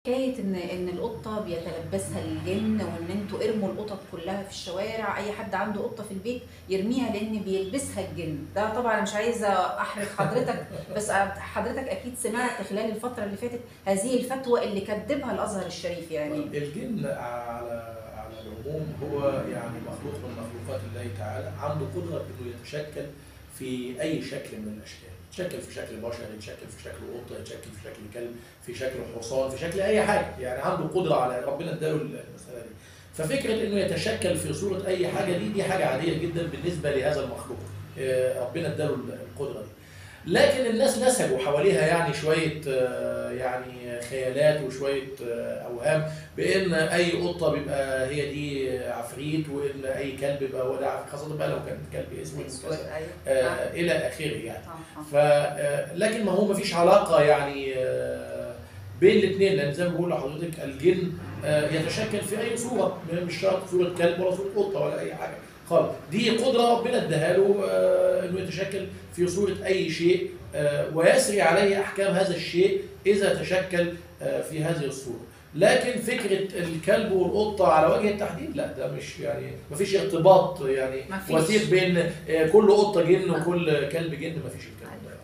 حكاية ان القطة بيتلبسها الجن، وان انتوا ارموا القطط كلها في الشوارع، اي حد عنده قطة في البيت يرميها لان بيلبسها الجن. ده طبعا انا مش عايزه احرج حضرتك، بس حضرتك اكيد سمعت خلال الفترة اللي فاتت هذه الفتوى اللي كذبها الازهر الشريف. يعني الجن على العموم هو يعني مخلوق من مخلوقات الله تعالى، عنده قدره انه يتشكل في اي شكل من الاشكال، يتشكل في شكل بشر، يتشكل في شكل قطة، يتشكل في شكل كلب، في شكل حصان، في شكل اي حاجة، يعني عنده قدره على، ربنا اداله المسالة دي. ففكره انه يتشكل في صوره اي حاجة دي حاجة عادية جدا بالنسبة لهذا المخلوق، ربنا اداله القدرة دي. لكن الناس نسجوا حواليها يعني شوية يعني خيالات وشوية اوهام بان اي قطة بيبقى هي دي عفريت، وان اي كلب بيبقى هو ده عفريت، خاصة بقى لو كان كلب اسود وكذا الى اخره يعني. ف لكن ما هو ما فيش علاقة يعني بين الاثنين، لان زي ما بقول لحضرتك الجن يتشكل في اي صوره، مش شرط صوره كلب ولا صوره قطة ولا اي حاجة خالص. دي قدره ربنا اداها له انه يتشكل في صوره اي شيء ويسري عليه احكام هذا الشيء اذا تشكل في هذه الصورة. لكن فكرة الكلب والقطه على وجه التحديد لا، ده مش يعني ما فيش ارتباط يعني وثيق بين كل قطة جن وكل كلب جن، ما فيش الكلام ده.